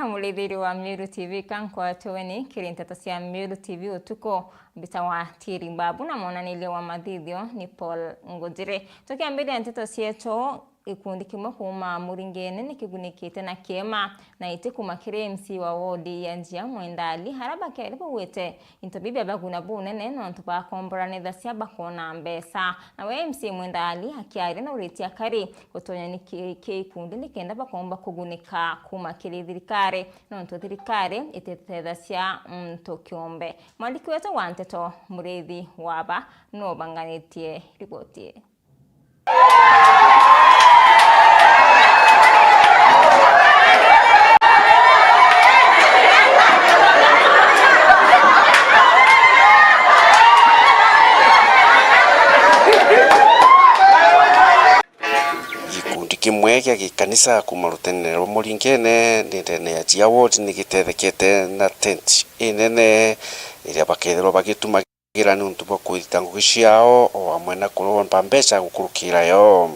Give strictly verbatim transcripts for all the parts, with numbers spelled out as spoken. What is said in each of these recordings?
Murithiri wa Meru T V, ka nkwatwe weni kiri nteto cia Meru T V utuku. Mbita wa Tiri Mbabu na mwonaniria wa mathithio ni Paul Ngujiri. Tukiambiria nteto cietu, gikundi kimwe kuuma Muringene ni kigunikite na kiema na iti kuuma kiri M C wa wodi ya Njia Mwenda Ali, aria bakeri baugite into biu biabaguna bunene nontu bakomboranithacia bakona mbeca. Nawe M C Mwenda Ali akiaria na uriti akari gutonya ni ki, ki ikundi nikenda bakomba kugunika kuuma kiri thirikari, nontu thirikari ititethacia muntu kiumbe. Mwandiki wetu wa nteto Murithi Waba nubanganitie riboti ii. Gikundi kimwe gia gikanisa kuuma rutenene rwa Muringene ni ndene ya Njia Ward ni gitethekete na tent inene iria bakethirwa bagitumagira niuntu bwa kwithita ngugi ciao o amwe na kuromba mbeca gukurukira yo.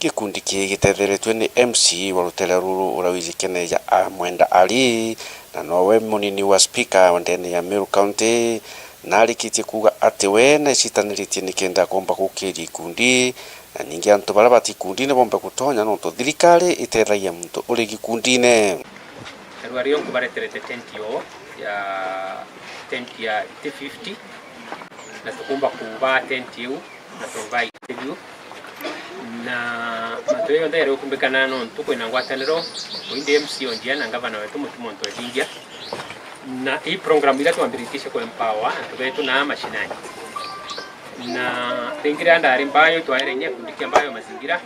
Gikundi kii gitetheretue ni M C wa rutere ruru uria wijikene ja Mwenda Ali, na nowe munini wa spika wa ndene ya Meru County, na arikitie kuuga ati we naicitaniritie nikenda komba gukiria ikundi, na ningi antu baria bati ikundi ni bombe gutonya nontu thirikari itethagia muntu uri gikundine. Narua rio nkubareterete tent yo ya, tent ya T fifty, na tukumba kuba tent iu na tuvaa interview. Na mantu jau jonthe jari gukumbikana nontu kwina ngwataniro, indi M C o Njia na ngavana wetu Mutuma M'Ethingia. Na ii program iria twambiritie cia ku empower antu betu na mashinani. Na ringi riria ndari Mbayo, twaere inya gikundi kia Mbayo Mazingira,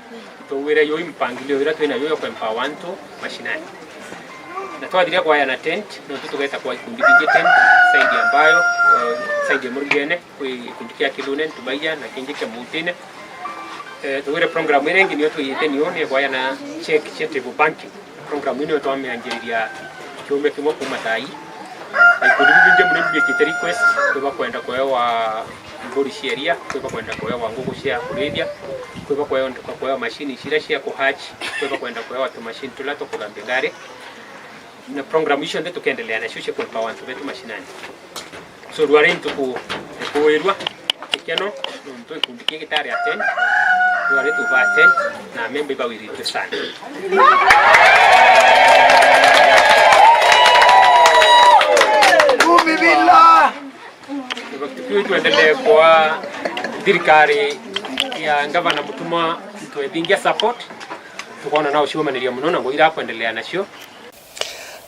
twauire yo mpangilio iria twina yo ya ku empower antu mashinani. Na twathiria kwaya na tent, nontu tugeta kwa ikundi bingi tent, side ya Mbayo, eh, side ya Muringene, kwi gikundi kia Kilune, Ntubaia, na kingi kia Mutine. Eh, tugwire program iria ingi niyo twiyite niyo ni kwaya na check cia table banking. Program ino twamianjiriria kiumia kimwe kuuma thaa ii. Na ikundi bibingi muno biikite request, kwi bakwenda kuewa mburi cia iria, kwi bakwenda kuewa nguku cia kurithia, kwi bakwenda kuewa machine ciria cia ku hatch, kwi bakwenda kuewa tumachine turia tukuthambia ngari. Na program icio nthe tukendelea nacio cia kwempa antu betu mashinani. So, rwari ntuku ikuwirua gikeno, nontu gikundi kii gitari a ten, rwari tuva ten, na memba ibawiritwe sana. Tuendelee kwa thirikari ya Gavana Mutuma, twethingia support, tukona na uciumaniria muno na ngugi iria akwendelea nacio.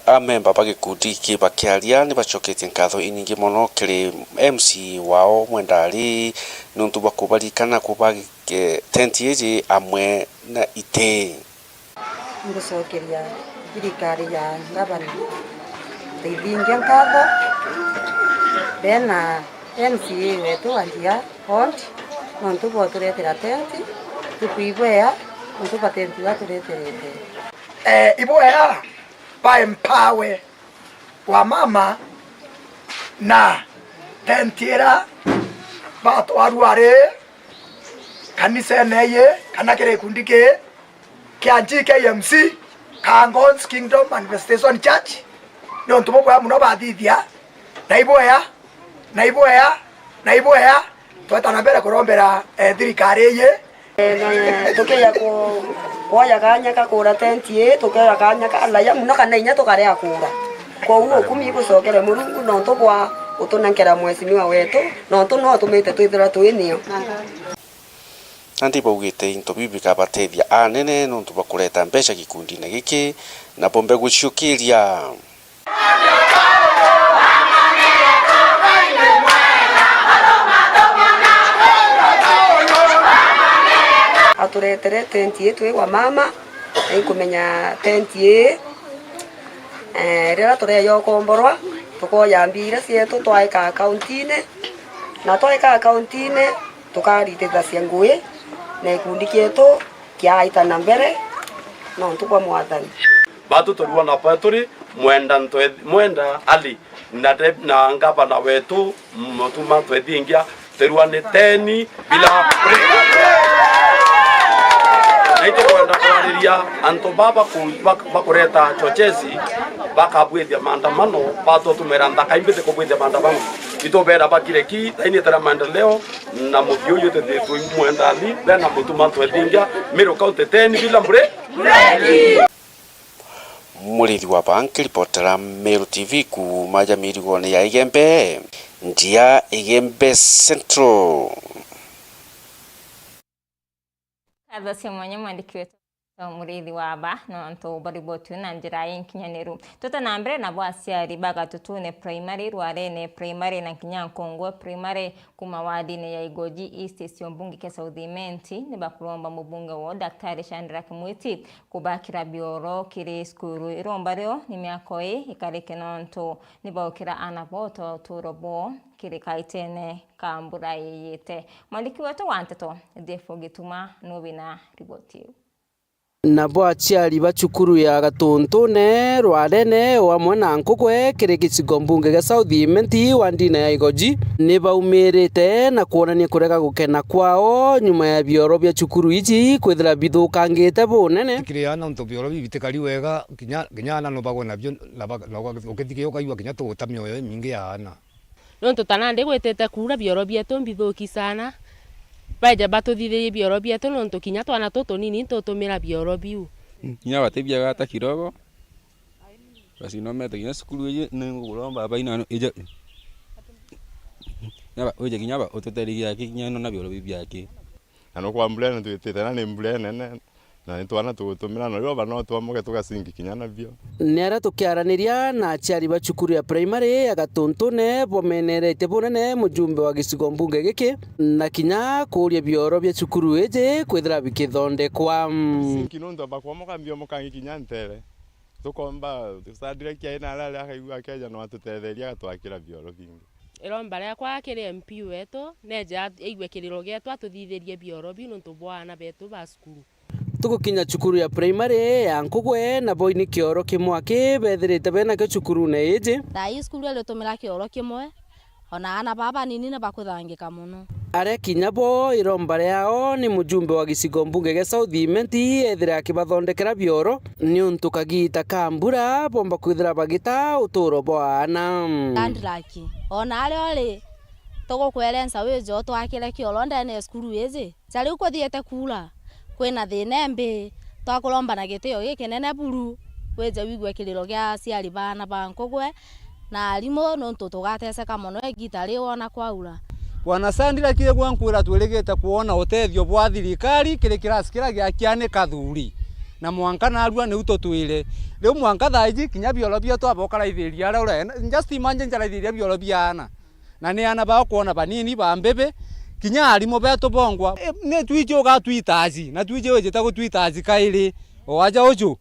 Amemba ba gikundi ki bakiaria ni bacoketie nkatho inyingi mono kiri M C wao Mwenda Ali niuntu bwa kubaririkana kuba, eh, tenti iji amwe na iti. Ngucokeria thirikari ya ngavana Nthaithingia nkatho, bena M C A wetu wa Njia Ward, nontu bwa uturetera tenti, tukwibwea nontu bwa tenti iria atureterete. Eh, ibwea ba empower wa mama na tenti ira batwarua ri kanisene ii kana kiri gikundi kii kia G K M C, Kangons Kingdom Manifestation Church, niuntu bubwea muno bathithia, na ibwea, na ibwea, na ibwea, tweta na mbere kurombera, eh, thirikari ii. Eh, na tukeja ku-, kwoya kanya ka kura tenti ii, tukeja kanya ka laya muno kana inya tukaria kura. Kwoou ukumi ibucokere Murungu nontu bwa utunenkera mheshimiwa wetu, nontu no utumite twithirwa twi nio. Nandi baugite into biu bikabatethia anene nontu bwa kureta mbeca gikundine giki, na bombe guciukiria. Aturetere tenti ii twi wa mama, na inkumenya tenti ii, eh, riria tureja ukomborwa, tukoya mbia iria cietu twaika akaunti-ini, na twaika akaunti-ini, tukaritithacia ngui, na gikundi kietu kiaita na mbere nontu bwa Mwathani. Batu turua na bwe turi Mwenda Ntwe-, Mwenda Ali, Na de-, na ngavana wetu, Mutuma Ntwethingia, terua ni ten bila break. Na itukwenda kwariria antu baba ku-, bak-, bakureta chochezi, bakabwithia maandamano, batutumira nthaka imbithi kubwithia maandamano. Itubera bakire ki, thaini tera maendeleo, na muthia uyu tuthitwe imwenda athi, bena Mutuma Ntwethingia, Meru County ten bila break. Murithi wa Baa nkiripotera Meru T V kuuma ja mirigone ya Igembe, njia Igembe Central. Nkatho cia mwanya mwandiki wetu Murithi wa Baa, nontu bwa riboti na njira inkinyaniru. Tuta na mbere nabo aciari ba Gatutune Primary, Rwarene Primary na kinya Nkungwe Primary, Kuma wadine ya Igoji East, cio mbunge kia South Imenti, ni bakuromba mubunge wao Daktari Shadrack Mwiti kubakira bioro kiri cukuru. Iromba rio ni miaka ii ikarike nontu ni baukira ana bo twa uturo bo kiri kaitene ka mbura yiyite. Mwandiki wetu wa nteto, Jeff Gituma, nubi na riboti iu. Nabo aciari ba cukuru ya Gatuntune, Rwarene, o amwe na Nkugwe kiri gicigo mbunge gia South Imenti, wandine ya Igoji, ni baumirite na kwonania kurega gukena kwao nyuma ya bioro bia cukuru iji kwithira bithukangite bunene. Tikiri ana untu bioro biu bitikari wega, kinya, kinya ana no bagwe nabio, na ba-, na uga-, ukithiki ukaigua kinya tuguta mioyo imingi ya ana. Nontu ta nandi gwitite kuura, bioro bietu mbithuki sana. Baeja batuthithirie bioro bietu, nontu kinya twana tutunini nitutumira bioro biu. Kinya batibia gata kidogo. Basi nomete kinya cukuru iji, ninguguromba baba ino ije. Nyaba, uje kinya ba, ututererie aki kinya ino na bioro biu biaki. Na nukwa mbura ino twitite, na ni mbura inene. Na ni twana tugutumira, na riu bano twamoke tugacingi kinya nabio. Ni aria tukiaraniria na aciari ba cukuru ya primary ya Gatuntune, bomeneretie bunene mujumbe wa gicigo mbunge giki, na kinya kuuria bioro bia cukuru iji kwithira bikithondekwa. Sinki nontu amba kwomoka mbiomokangi kinya ntere. Tukomba Shadrack aina aria akaigua akeja no atutetheria agatwakira bioro bingi. Iromba riakwa kiri M P wetu, neje a-, aigue kiriro gietu, atuthithirie bioro biu nontu bwa aana betu ba cukuru. Tugukinya cukuru ya primary ya Nkugwe, nabo ni kioro kimwe aki bethirite benakio cukurune iji. Thaa ii cukuru iritumira kioro kimwe, ona aana baa banini ni bakuthangika mono. Aria kinya bo iromba riao ni mujumbe wa gicigo mbunge gia South Imenti ethire akibathondekera bioro, niuntu kagiita ka mbura bomba kwithira bagita uturo bwa aana. Shadrack, ona aria uri, tugukwerenca wije utwakire kioro ndene ya cukuru iji. Ca riu kuthiite kuura, kwina thina imbi, twakuromba na gitio gikinene buru, wije wigue kiriro gia aciari ba aana ba Nkugwe, na arimu, nontu tugateseka mono igiita riu ona kwaura. Bwana Sandira, kiri gwa nkwira twirigite kwona utethio bwa thirikari kiri kirasi kiria gia Kiani Kathuri, na mwanka narua niu tutwire. Riu mwanka thaa iji kinya bioro bietu abokaraithiria aria ure-, just imagine njaraithiria bioro bia aana. Na ni aana bao kwona banini ba mbibi, kinya arimu betu bongwa. E, ni twiji ugatwitaji, na twiji wijite gutwitaji kairi, o aja uju.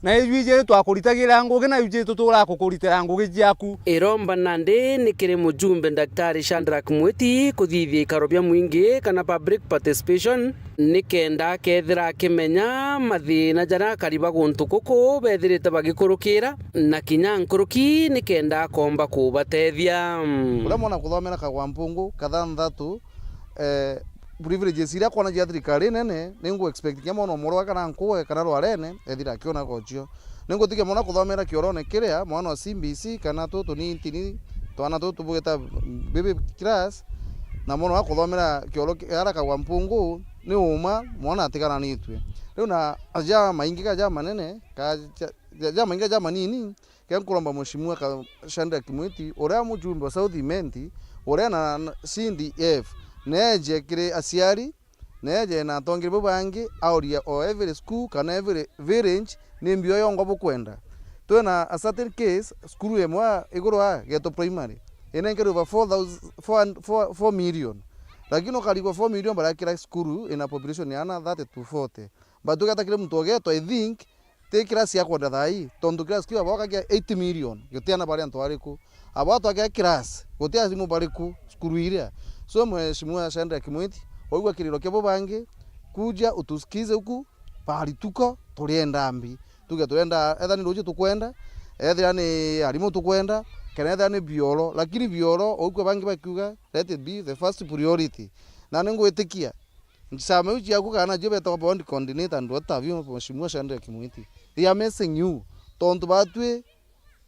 Na ijwiji twakuritagira ngugi, na iji tuturaa kukuritira ngugi ciaku. Iromba nandi ni kiri mujumbe Daktari Shadrack Mwiti kuthithia ikaro bia mwingi kana public participation, nikenda akethira akimenya mathina jaria akari ba guntu guku bethirite bagikurukira, na kinya nkuruki nikenda akomba kubatethia. Uria mwana kuthomera kagwa mpungu kathanthatu, eh, privileges iria akwona cia thirikari nene, ni ngu expect kinya mwana umurwa kana nkuwe kana rwarene, ethira akiona gocio. Ni ngutikia mwana kuthomera kiorone kiria, mwana wa C B C kana tutu ni tini, twana tutu bugeta baby class, na mwana wa kuthomera kioro ki-, ara kagwa mpungu, ni uma, mwana atigananitue. Riu na aja maingi ka ja manene, ka ja, ja, ja maingi ka ja manini, ke nkuromba Mheshimiwa ka-, Shadrack Mwiti, uria mujumbe wa South Imenti, uria na, na C D F, neje kiri aciari, neje na atongeria bau bangi, auria o every school kana every village, ni mbio yongwa bukwenda. Twina a certain case, cukuru imwe iguru a Geto Primary, inenkerwe over four thousand, four, four, four million. Lakini ukarigwa four million baria kira cukuru ina population ya ana thirty to forty. But tugeta kiri muntu o Geto, I think, ti kirasi ya kwenda thaa ii, tontu kirasi kiu abo akagia eight million, gutiana bari antu bariku. Abo atwakia kirasi, guti arimu bariku cukuru iria. So, Mheshimiwa Shadrack Mwiti, waigua kiriro kia bo bangi, kuja utusikize huku, pahali tuko, turienda mbi. Tuge turienda, ethira ni ruuji tukwenda, ethira ni arimu tukwenda, kana ethira ni bioro, lakini bioro, oukwe bangi bakiuga, let it be the first priority. Na ni ngwitikia, ncama iu ciaku kana cio betagwa bond coordinator, andu ata bio, Mheshimiwa Shadrack Mwiti. They are missing you. Tontu batwi,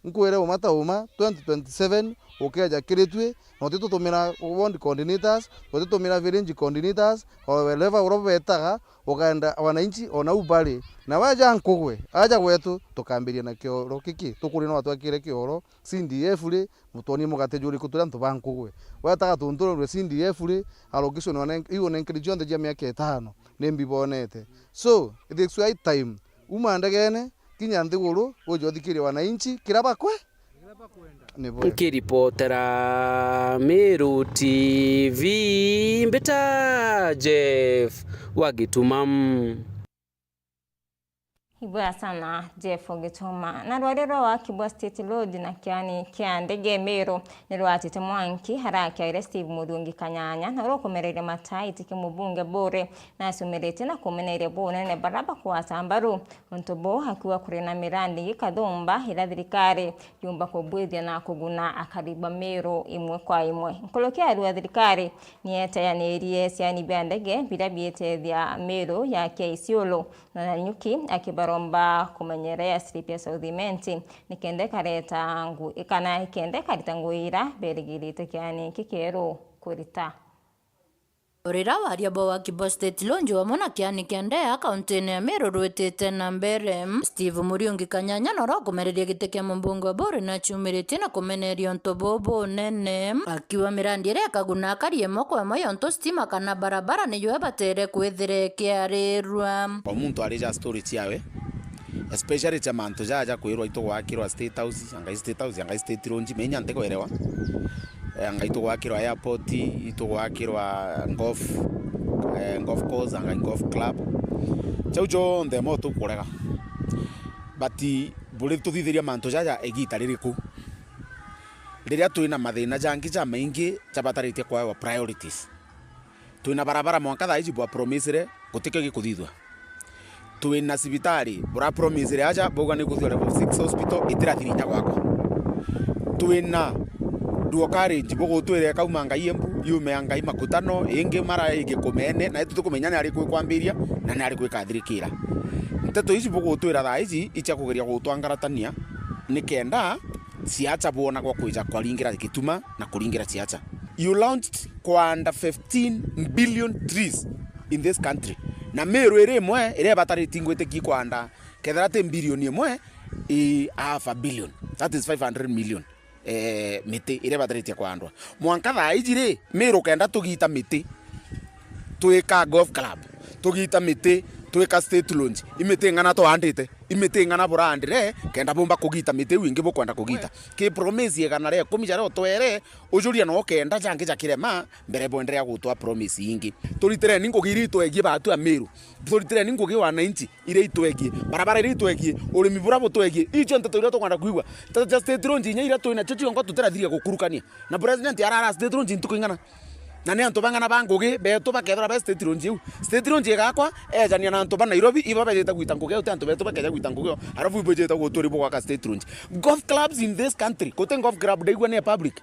nkwire uma ta uma, twenty twenty-seven, ukeja kiri twi, na utitutumira ward coordinators, utitutumira village coordinators, or wherever uria betaga, ukaenda wananchi ona u bari. Na waja Nkugwe, aja gwetu, tukambiria na kioro giki, tukuria no atwakire kioro, C D F ri, mutwonie mugate juriku turi antu ba Nkugwe. Wetaga tuntururwe C D F ri, allocation one, iu unenkerie cionthe cia miaka itano, ni mbibonete. So, it is high time, uma ndegene, kinya nthiguru, uje uthikirie wananchi, kira bakwe. Ni bwega. Nkiripotera Meru T V, mbita Jeff wa Gituma. Ibwega sana, Jeff Gituma. Na rwari rwa waki bwa State Road na kiani kia ndege Meru ni rwatite mwanki, harakiaire Steve Muriungi Kanyanya, na rukumereria mataa itike mubunge bure, na acumiritie na kumeneria bunene bara bakwata mbaru. Untu buu akiuga kuri na mirandi ingi kathumba ira thirikari yumba kubwithia na kuguna akari ba Meru imwe kwa imwe. Nkuruki ya arua thirikari ni eteyanirie ciani bia ndege biria biitethia Meru ya kia Isiolo, na Nanyuki akibaromba kumenyera airstrip ya South Imenti nikenda ikareta ngu-, kana ikenda ikarita ngugi ira berigirite kiani giki kieru kurita. Riria waria bwa waki bwa State Lodge wamwe na kiani kia ndea kauntine ya Meru rwitite na mbere, Steve Muriungi Kanyanya noro akumereria giti kia mubunge wa Buri na aciumiritie na kumeneria untu buu bunene, akiuga mirandi iria ikaguna akari imwe kwa imwe ya untu stima kana barabara niyo ibatere kwithira ikiarirua. O muntu arija story ciawe, especially cia mantu jaja ja kwirwa itugwakirwa State House, anga i State House, anga i State Lodge, menya ntigwerewa. Eh, anga itugwakirwa airport, itugwakirwa golf, eh, golf course, anga golf club. Jau jonthe mo tukurega. But buri tuthithiria mantu jaja igita ririku? Riria twina mathina jangi jamaingi jabataritie kwaewa priorities. Twina barabara mwanka thaa iji bwa promisire, gutikio gikuthithua. Twina cibitari, bura promisire aja, bauga ni kuthua level six hospital, itirathirinya gwakwa. Twina duo courage, bugutwire kauma Ngai Embu, yume ya Ngai Makutano, ingi mara ingi Kumene, na tuti kumenya ni ari kwi kwambiria, na ni ari kwi kathirikira. Nteto iji bugutwira thaa iji, icia kugeria gutwangaratania, nikenda siasa bwonagwa kwija kwaringira Gituma na kuringira siasa. You launched kwanda fifteen billion trees in this country. Na Meru iri imwe iria ibatariti ngwitiki kwanda, kethira ti billion imwe, i half a billion. That is five hundred million, eh, miti iria ibataritie kwandwa. Mwanka thaa iji ri, Meru kenda tugita miti, twika golf club, tugita miti, twika State Lodge, imiti ing'ana twaandite? Imiti ing'ana buraandire kenda bumba kugita miti iu ingi bukwenda kugita? Ki promise igana ria ikumi jaria utwere ujuria no kenda jangi jakirema mbere bwenderea gutwa promise ingi. Turitireni ngugi iria itwegie batu a Meru. Turitireni ngugi wananchi iria itwegie. Barabara iria itwegie. Urimi bura butwegie. Icio nteto iria tukwenda kwigua. Nteto cia State Lodge inya iria twinacio ciongo tutirathiria gukurukania. Na president arara State Lodge ntuku ing'ana? Na ni antu bang'ana ba ngugi betu bakethirwa be State Lodge iu? State Lodge igakwa, ejania na antu ba Nairobi, ibo bejite gwita ngugi au, ti antu betu bakeja gwita ngugi au, arafu ibo ijite guturi bugwaka State Lodge. Golf clubs in this country, guti golf club ndaigua ni ya public.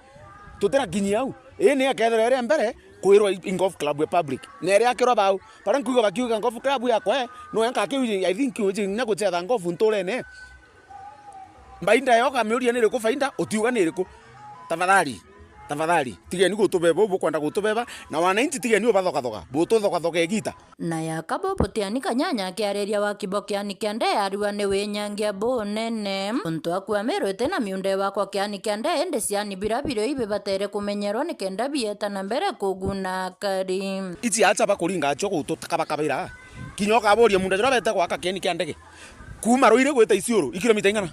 Tutirakinyia au. Ii ni ekethirwa iri mbere kwirwa i, i golf club ya public. Na iri akirwa bau. Baria nkuigua bakiuga golf club yakwa, eh, no yanka akiu, I think, uji na guchetha golf nturene. Bainda yoka miuria ni iriku, faida utiuga ni iriku? Tafadhali, tafadhali, tigeni gutubeba uu bukwenda gutubeba, na wananchi tigeni ubathokathoka, bututhokathoka igita. Na yaka bo butiani Kanyanya akiariria waki bo kiani kia ndee arua ni winyangia bunene. Untu akua Meru iti na miunda iwakwa kiani kia ndee, indi ciani bira birio ibi batere kumenyerwa nikenda bieta na mbere kuguna akari. Ici acha bakuringa acio gutukabakabira. Kinya ukaburia munda juria bete gwaka kieni kia ndege. Kuuma Ruiri gwita Isiolo, i kilomita ing'ana?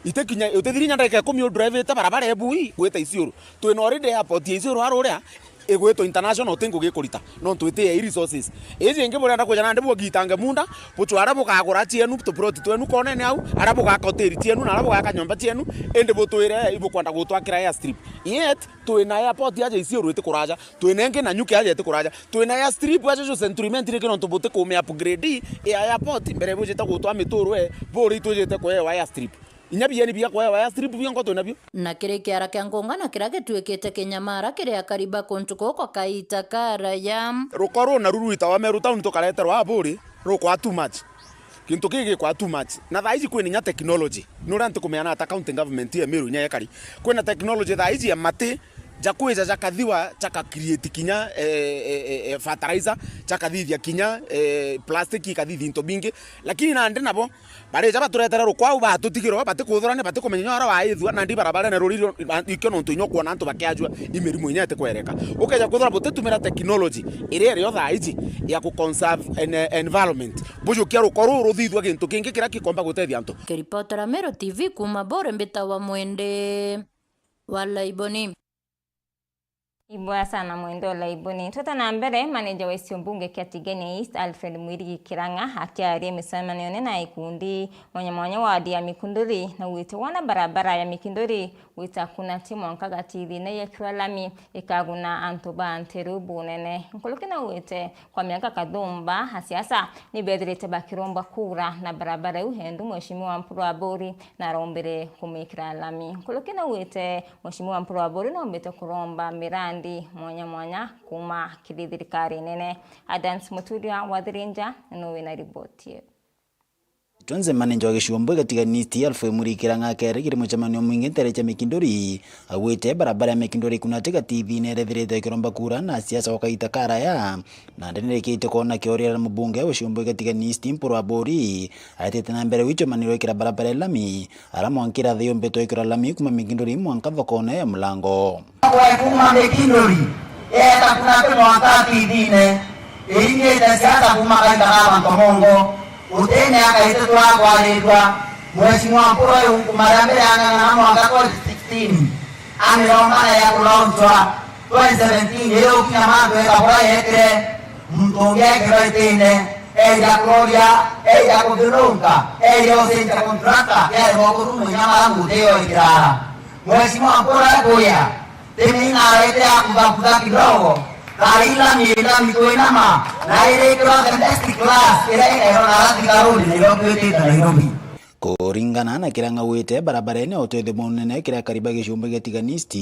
Itikinya, utithiri inya ndagika ikumi udrivite barabara ibui gwita Isiolo. Twina already airport ya Isiolo aruria, igwitwa international, uti ngugi ikurita. Nontu iti ya resources. Iji ingi burenda kwija nandi bugitange munda, bucware bukagura cienu, tuplot twenu konene au, aria bugaka hoteli cienu, na aria bugaka nyomba cienu, indi butwire ibukwenda gutwakira airstrip. Yet, twina airport aja Isiolo iti kuraja. Twina ingi Nanyuki aja iti kuraja. Twina airstrip aja ju Century Mint riki nontu buti kume upgrade ya airport mbere bujite gutwa mituru e, buri itwijite kuewa airstrip. Inya bieni bia kwaya waya strip bionko twinabio. Na kiri kiara kia Ngungana kiria gituikite kinyamara kiri akari ba kuntu kuu kwa kaita karaya. Ruko ruu naru rwitawa Meru Town tukareterwa aburi, rukwa too much. Kintu kii gikwa too much. Na thaa iji kwina inya technology. Nuria ntikumenya na ata county government ya Meru inya yekari. Kwina technology thaa iji ya mati, ja kwija jakathiwa, jaka create kinya, eh, eh, eh, eh, fertilizer, jakathithia kinya, eh, plastic, ikathithia into bingi. Lakini nandi nabo, barija baturetera rukwau, batutigira, batikuthurania, batikumenya inya uria waithua, nandi barabarene ruriri, ikio nontu inya ukwona antu bakiajua imirimo inya itikwereka. Ukeja kwithira butitumira technology iria irio thaa iji ya ku conserve en-, environment, bujukia ruko ruu ruthithua gintu kingi kiria kikomba gutethia antu. Kiripotera Meru T V kuuma Buri, mbitawa Mwende wa Laiboni. Ibwega sana Mwende wa Laiboni. Twita na mbere, maneja wa gicigo mbunge kia Tigania East, Alfred Mwirigi Kirang'a, akiaria micemanione na ikundi mwanya mwanya wadi ya Mikinduri, naugite wona barabara ya Mikinduri gwita Kunati mwanka Gatithi na yekirwa lami, ikaguna antu ba Nteru bunene. Nkuruki naugite kwa miaka kathumba, asiasa nibethirite bakiromba kura na barabara iu, hendu Mheshimiwa Mpuru Aburi narombire kumikira lami. Nkuruki naugite Mheshimiwa Mpuru Aburi naumbite kuromba mirandi mwanya mwanya kuuma kiri thirikari nene. Adams Muturia wa Thirinja niwe wina riboti iu. Twonze maneja wa gicigo mbunge kia Tigania East, Alfred Mwirigi Kirang'a, akere kiri mucemanio mwingi ntere cia Mikinduri, augite barabara ya Mikinduri Kunati Gatithi nerethirite ikiromba kura na asiasa wa kaita karaya, na ndirikite kwona kiorera mubunge wa gicigo mbunge kia Tigania East, Mpuru Aburi, aitite na mbere wicho maniro ikira barabara ya lami, ara mwanka irathi yumbitwe ikira lami kuuma Mikinduri mwanka thokone ya Mulango. Kwa kuuma Mikinduri, yeta Kunati mwanka Gatithine, iringite siasa kuuma kaita ka mantu mongo, utene akaite turakwarirwa, Mheshimiwa Mpuru uyu kuuma ria mbere ang'ang'ana mwanka twenty sixteen, amiromba na ya kulaunchwa twenty seventeen, iyo ukinya mantu eka bura yetire, muntu ungi ekirwa itine, eja kuroria, eja kuthirunka, eja ucenjia contractor, yaremwa kuthumwa inya mara nguti iyo ikirara. Mheshimiwa Mpuru ekuya, timi inarete ya kuthakutha kidogo, kari lami, lami kwinama, na irikirwa the best class, iria ikerwa na Arathi Karuni, Nairobi, witite Nairobi. Kuringana na Kirang'a, augite barabara ino utethio munene kiri akari ba gicigo mbunge kia Tigania East,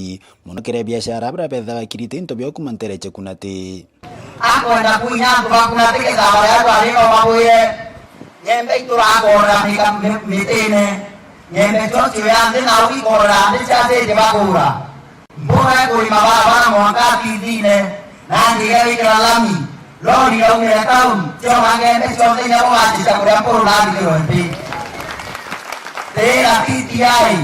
muno kiri biashara baria bethaga bakirite into biao kuuma ntere cia Kunati. Akwenda kwinya antu ba Kunati kethagwa ria twari no babwire, nyembe iturakorera mika-, mi-, mitine, nyembe chochio ya nthi nau ikorera nthi cia city bakura. Mpuru ekurima barabara mwanka Gatithine, na anjiria wikira lami, lori yaumire town, cioma ngembe cionthe inya bugacica kuria Mpuru na athikirwe nthi. Tira T T I,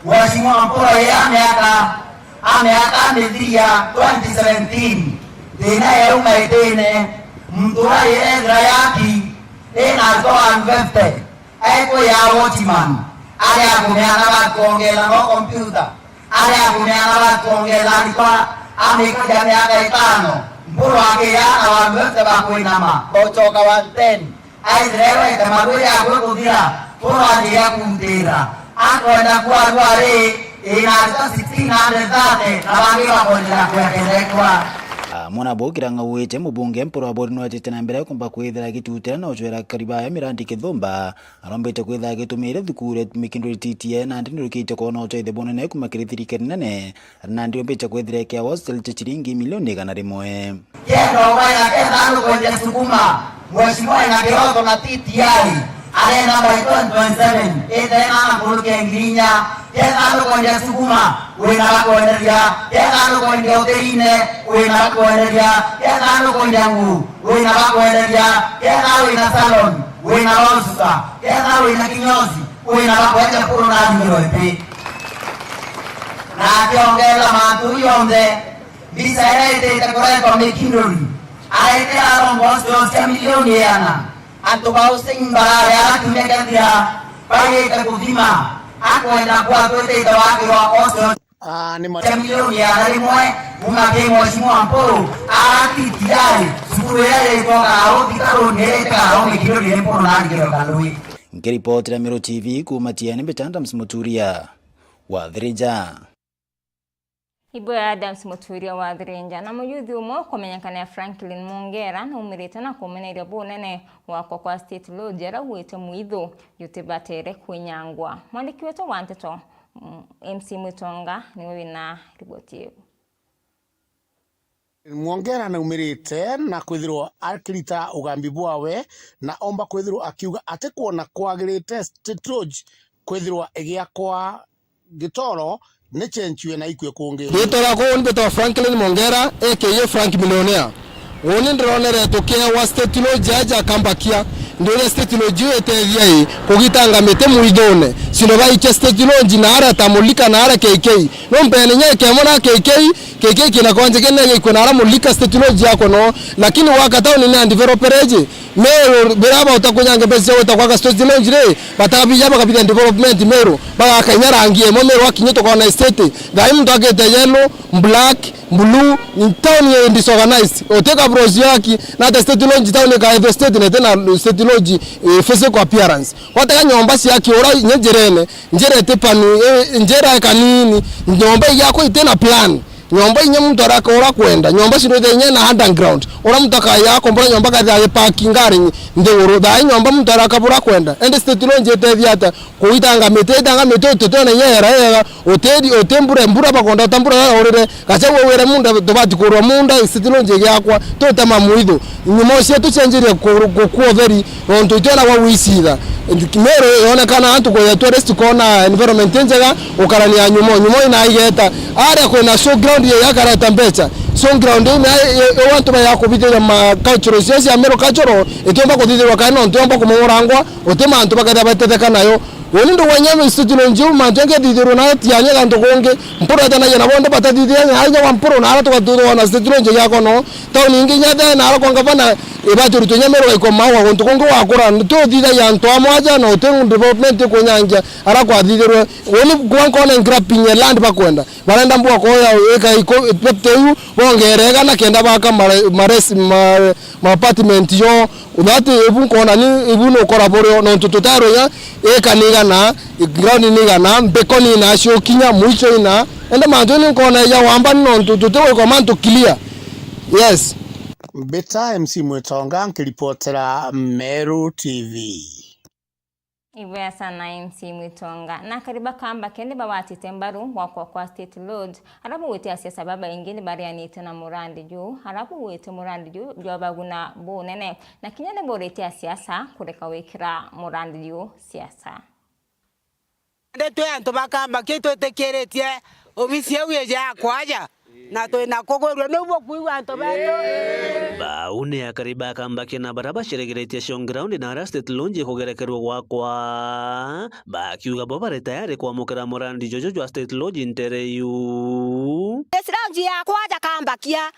Mheshimiwa Mpuru ya miaka, a miaka mithiria twenty seventeen, thina yauma itine, muntu uria irethira yaki, ina arutwo one fifty, ekwira watchman, aria akuneana bakwongera no computer, aria akuneana bakwongera aritwa, amikagia miaka itano, Mpuru akiana one fifty bakwinama, bochoka one ten. Aithire wete maruiri akwe kuthira, Mpuru anjiria kuntira. Akwenda kwarua ri, ina arutwo sixteen hundred thirty, na bangi bakwenderea kwekendekwa. Amwe nabo Kirang'a augite mubunge Mpuru Aburi nwetite na mbere kumba kwithira agitutira na ucwera akari baya mirandi kithumba, arombite kwithira agitumire thukuru ya Mikinduri T T I, nandi nirukite kwona utethio bunene kuma kiri thirikari nene, nandi yombite kwithira ikiawa hostel cia ciringi milioni igana rimwe. Kenda ubaira kenda andu kwendia sukuma, Mheshimiwa ina kiroto na T T I, arenda by twenty twenty-seven, ithena na kurukia ngirinya, kenda andu kwendia sukuma, wina bakwenderia, kenda andu kwendia utirine, wina bakwenderia, kenda andu kwendia nguu, wina bakwenderia, kenda wina salon, wina rosuka, kenda wina kinyozi, wina bakwendia kuru na thigiro ipi. Na akiongera mantu jonthe, mbica iria itite kuretwa Mikinduri, aite aromba hostel cia milioni igana. Antu ba Hussein barare ara kiumia kiathira, baigite kuthima, akwenda kwa twitite wakirwa hostel Ah, ni ma- cia milioni igana rimwe, kuma ki Mheshimiwa Mpuru, ara T T I, cukuru iria iritwa Karau, ti Karau, ni irite Karau, Mikinduri ni Mpuru na Ngiro Karui. Nkiripotera Meru T V kuma Tieni, mbita Adams Muturia wa Thirija. Ibwe Adams Muturia wa Thirinja. Na muyuthi umwe ukumenyekana ya Franklin Mongera naumirite na kumeneria bunene gwakwa kwa State Lodge, arauite mwitho jutibatere kwinyangwa. Mwandiki wetu wa nteto, mm, M C Mwitonga niwe wina riboti iu. Mwongera naumirite na kwithirwa akirita ugambi bwawe, na omba kwithirwa akiuga atikwona kwagirite State Lodge kwithirwa igiakwa gitoro ni cenchiwe na ikue kungi. Riitwa riakwa uni mbitagwa Franklin Mongera, A K A Frank Millionaire. Uni ndironere tukiewa State Lodge aja Kambakia. Ndiuria State Lodge iu itethia i kugitanga miti mwithune. Sino baikia State Lodge na ara ta Mulika na ara K K. No mpene nya ikemo na K K, K K kina kwanje kene gikwe na ara Mulika State Lodge yako no. Lakini waka town ni undeveloped area. Meru, biria bauta kunyange mbeca cia gwita gwaka State Lodge ri, batabija bakabithia development Meru, bagaka inya rangi imwe Meru akinye tukona estate. Thaai muntu akite yellow, black, blue, town ye disorganized. Uti kabros yaki, na ata State Lodge town ikaethwa state na itina State Lodge, eh, physical appearance. Gwatega nyomba ciaki ura inya njirene, njira iti panu, eh, njira kanini, nyomba igiakwa itina plan. Nyomba inya muntu araka ura kwenda, nyomba cirwithe inya na underground. Ura muntu akaya akombora nyomba kathi agi parking ngari nthiguru. Thaai nyomba muntu araka bura kwenda. Ende State Lodge itethia ata? Kuitanga miti, itanga miti ututona inya yera yega. Utiri, uti mbura, mbura bakonda uta mbura yaurire. Gacha wewe wire munda, tubati kurwa munda, State Lodge igiakwa. Tutema mwitho. Nyumo cietu cianjirie ku-, gukua utheri, nontu itwena gwa gwicitha. Meru yonekana antu kwija tourist kona environment njega, ukarania nyumo, nyumo inaigeta. Aria kwina showground ye yakareta mbeca. Showground iu ni yo antu baya kubithiria ma cultural cio cia Meru cultural, itiumba kuthithirwa kana nontu yomba kumong'orangwa, uti mantu bakethia batetheka nayo. Uni ndugwa inya State Lodge iu mantu yangethithirwa na tianya gantu kungi, mpurete na yena bondo batathithia inya wa mpuru na ara tugatwona State Lodge giakwa no. Town ingi inya thena ara kwa ngavana, ibati urutwe inya Meru gaikwa maua guntu kungi wakura, tuthithagia antu amwe aja na uti development ikunyangia ara kwathithirwe. Uni kwa nkona grabbing ya land bakwenda. Barenda mbua koya eka iko, fifty iu, bongere igana kenda baka mare-, mares-, ma-, ma apartment yo. Uthati ibu nkona ni, ibu nukora burio, nontu tutarwe inya, eka ni igana, ground ni igana, mbeko ni ina cio kinya, mwicho ina. Ende mantu ni nkona ya wamba ni nontu tutigwikwa mantu clear. Yes. Mbita M C Mwitonga nkiripotera Meru T V. Ibwega sana M C Mwitonga. Na akari ba Kambakia ni bagwatite mbaru gwakwa kwa State Lodge, ara baugite asiasa babaingi ni barianite na murandi juu, ara baugite murandi juu jwabaguna bunene, na kinya ni buritie asiasa kureka gwikira murandi juu siasa. Ndi twi antu ba Kambakia itwitikiritie obisi iu ije ya kwaja, na twina kugwirua niu bukwigua antu betu. Bau ni akari ba Kambakia na baria baceregeretie showground na aria State Lodge ikugerekerua gwakwa, bakiuga bo bari tayari kwamukira murandi juju jwa State Lodge ntere iu. State Lodge ya kwaja Kambakia,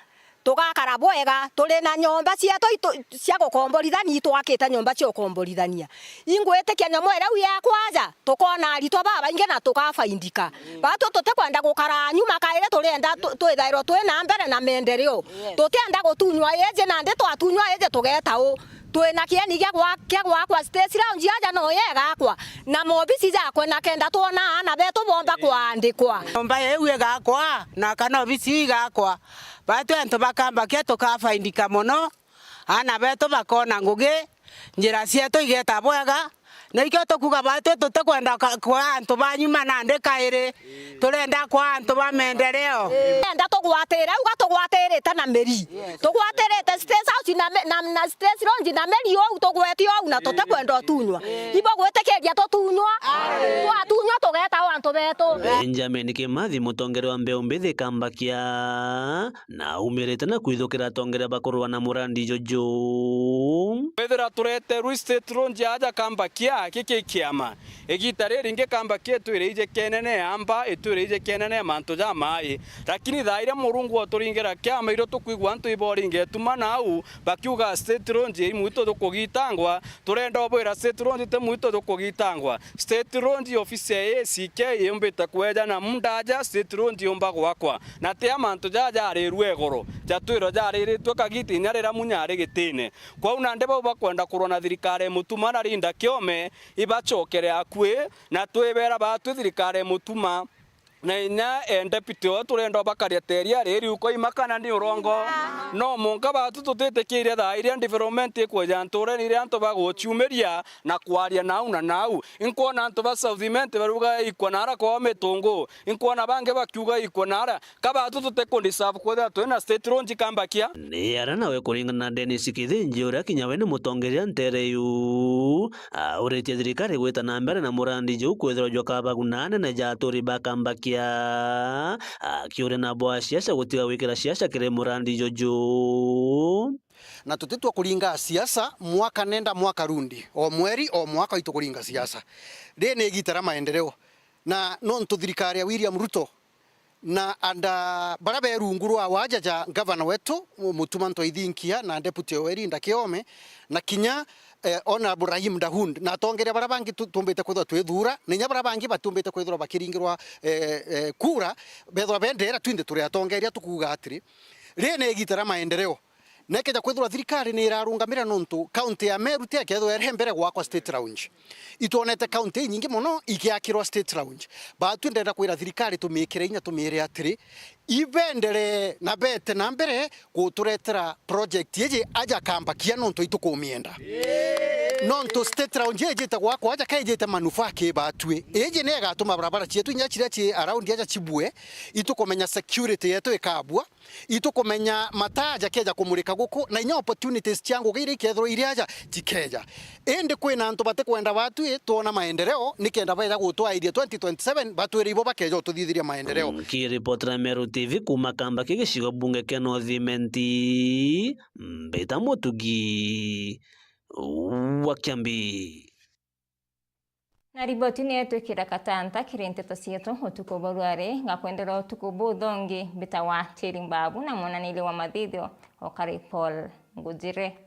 tugakara bwega, turi na nyomba cietu itu-, cia gukomborithania, itwakite nyomba cia ukomborithania. Ingwitikia nyomo iria u ya kwaja, tukona aritwa babaingi na tukafaindika. Batu tutikwenda gukara nyuma kairi, turienda tu-, twithairwe twi na mbere na maendeleo. Tutienda gutunywa iji, nandi twatunywa iji tugeta u? Twina kieni gia gwa-, kia gwakwa, State Lodge aja no yegakwa, na mobisi jakwe, na kenda twona aana betu bomba kwandikwa. Nyomba iu igakwa, na kana obisi iu igakwa, batu antu ba Kambakia tukafaindika mono. Aana betu bakona ngugi, njira cietu igeta bwega. Nikio tukuga batu tutikwenda ka-, kwa antu ba nyuma nandi kairi. Turenda kwa antu ba maendeleo. Turenda tugwatire, uga tugwatirite na miri. Tugwatirite State House na mi-, na, na State Lodge na miri ou tugwete ou na tutikwenda utunywa. Ibo gwitikiria tutunywa. Twatunywa tugeta o antu betu. Benjamin Kimathi, mutongeria wa mbeu mbithi Kambakia, na aumirite na kwithukira atongeria ba kurua na murandi juju. Kwithira tureterwe State Lodge aja Kambakia, giki kiama. Igita riringi Kambakia itwire ije kenene ya amba, itwire ije kenene ya mantu ja mai. Lakini thaa iria Murungu oturingira kiama, irio tukwigua antu iboringe tuma nau, bakiuga State Lodge i mwito jukugitangwa, turenda ubwira State Lodge ti mwito jukugitangwa. State Lodge ofisi ya A C K yumbite kweja na munda aja, State Lodge yumba gwakwa. Na ti a mantu jaja jarirue iguru, jatwirwe jariritue kagita inya riria Munya ari gitine. Kwou nandi bau bakwenda kurwa na thirikari ya Mutuma na Linda Kiome, ibacokere akui, na twibera batwi thirikari ya Mutuma, Na inya, eh, deputy oo turenda bakaria teri ari riu koima kana ni urongo. No munka batu tutitikiire thaa iria development ikweja nturene iria antu baguciumiria na kwaria nau na nau. Inkwona antu ba South Imenti baruga ikwa nara kwao mitungu. Inkwona bangi bakiuga ikwa nara. Ka batu tutikudeserve kwithira twina state lounge Kambakia. Ni ara nawe kuringana na Dennis Kithinji uria kinya we ni mutongeria ntere yu. Auritie thirikari gwita na mbere na murandi juu kwithirwa jwakabaguna anene ja aturi ba Kambakia, akiuria nabo a siasa gutiga gwikira siasa kiri murandi juju. Na tutitua kuringa siasa mwaka nenda mwaka rundi, o mweri, o mwaka itukuringa siasa. Riri ni igita ria maendeleo, na nontu thirikari ya William Ruto na anda baria be rungu rwa waja ja ngavana wetu, Mutuma M'Ethingia na Deputy Yoweri Ndaki Oome, na kinya, eh, Honourable Rahim Dahund, na atongeria baria bangi tu-, tumbite kwithirwa twithura, na inya baria bangi batumbite kwithirwa bakiringirwa, eh, eh, kura, bethirwa bendeera twinthe turi atongeria tukuuga atiri, riri ni igita ria maendeleo. Na ikeja kwithirwa thirikari ni irarungamira nontu kaunti ya Meru ti ikethirwa iri mbere gwakwa State Lounge. Itwonete kaunti inyingi mono igiakirwa State Lounge. Batwi ndenda kwira thirikari tumikire inya tumiire atiri, ibendere na bete na mbere guturetera project iji aja Kambakia nontu itukumienda. Nontu State Lounge ijite gwakwa aja ka ijite manufaa ki batwi. Iji ni igatuma barabara cietu inya ciria ci around aja cibue, itukumenya security yetu ikabua. Itukumenya mataa jakeja kumurika guku, na inya opportunities cia ngugi iria ikethirwa iri aja tikeja. Indi kwina antu batikwenda batwi twona maendeleo, nikenda beja gutwairia twenty twenty-seven, batwire ibo bakeja ututhithiria maendeleo. Nkiripotera Meru T V kuma Kambakia gicigo bunge kia North Imenti, mbita Mutugi wa Kiambi. Na riboti niyo itwikira katanta kiri nteto cietu utuku bwa rwari. Ngakwendera utuku buthongi, mbitawa Teri Mbabu na mwonaniria wa mathithio okari Paul Ngujire.